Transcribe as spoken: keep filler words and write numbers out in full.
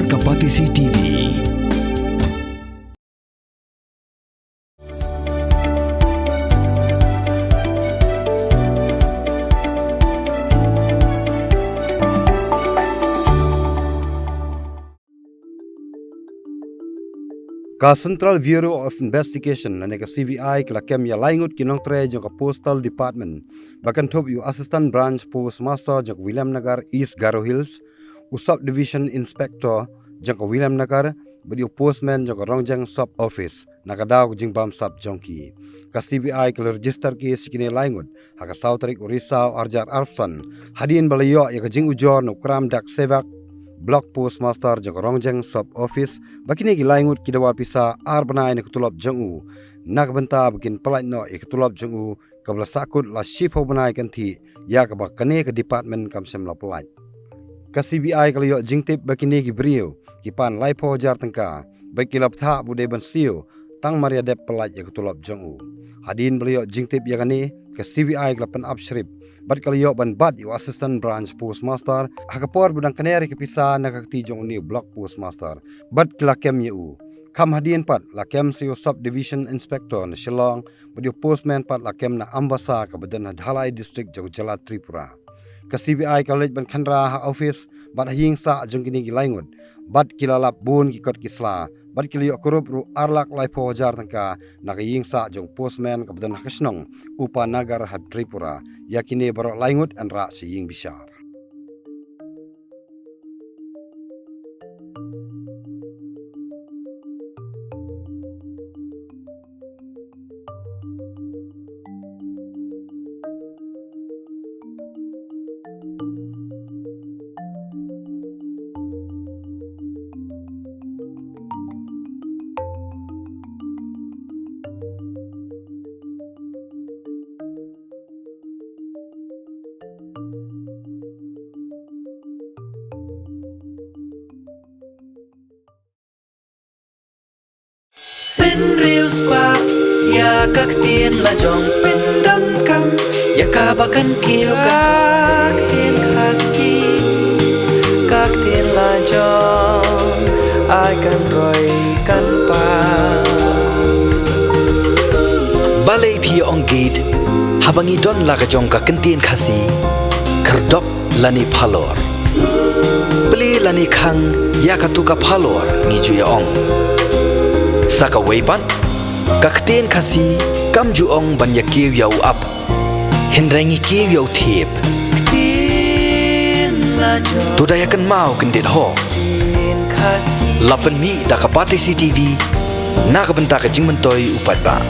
Ka Batesi T V. Ka Central Bureau of Investigation lane ka C B I ka la kem ïa lai ngut ki nongtrei jong ka Postal Department, ba kynthup ïa u Assistant Branch Postmaster jong ka Williamnagar East Garo Hills, u Sub Division Inspector jong ka Williamnagar, bad ïa u Postman jong ka Rongjeng Sub Office, na ka daw ka jingbamsap jong ki. Ka C B I ka la register case ïa kine lai ngut ha ka saw tarik u Risaw arhajar arphew san, hadien ba la ïoh ïa ka jingujor na u Kram Dak Sevak, Block Postmaster jong ka Rongjeng Sub Office, ba kine ki lai ngut ki dawa pisa ar bnai na ka tulop jong u, na ka bynta ba kin pyllait noh ïa ka tulop jong u, kaba la sahkut la shiphew bnai kynthih, ïa kaba kane ka department kam shym la pyllait. Ka C B I ka la ïoh jingtip ba kine ki briew ki pan laiphew hajar tyngka, bad ki la bthah ba u dei ban siew tang mar ïa dep pyllait ïa ka tulop jong u. Hadien ba la ïoh jingtip ïa kane, ka C B I ka la pynap shrip, bad ka la ïoh ban bat ïa u Assistant Branch Postmaster ha ka por ba u dang kner ïa ka pisa na ka kti jong une u Block Postmaster, bad ki la kem ïa u. Kham hadien pat la kem sa ïa u Sub Division Inspector na Shillong, bad ïa u Postman pat la kem na Ambasa kaba don ha Dhalai District jong ka jylla Tripura. Ka C B I ka la leit ban khynra ha office bad ha ïing sah jong kine ki lai ngut, bad ki la lap bun ki kot ki sla, bad ki la ïoh kurup ruh ar lak laiphew hajar tyngka na ka ïing sah jong u Postman kaba don ha ka shnong Upanagar ha Tripura, ïa kine baroh lai ngut yn rah sha ïing bishar. Pynriewspah ïa ka ktien lajong, pyndonkam ïa kaba kan kiew ka ktien Khasi, ka ktien lajong ai kan roi kan pang. Balei phi ong gate haba ngi don la ka jong ka ktien Khasi, khyrdop lane phalor. Plie lane khang ïa katu ka phalor ngi ju ïa ong. Sa kawei pat, ka ktien Khasi kam ju ong ban ïa kiew ïa u ap, hynrei ngi kiew ïa u thiep. To da ïa kynmaw kyndit ho. La pynmih da ka Batesi T V na ka bynta ka jingmyntoi u paidbah.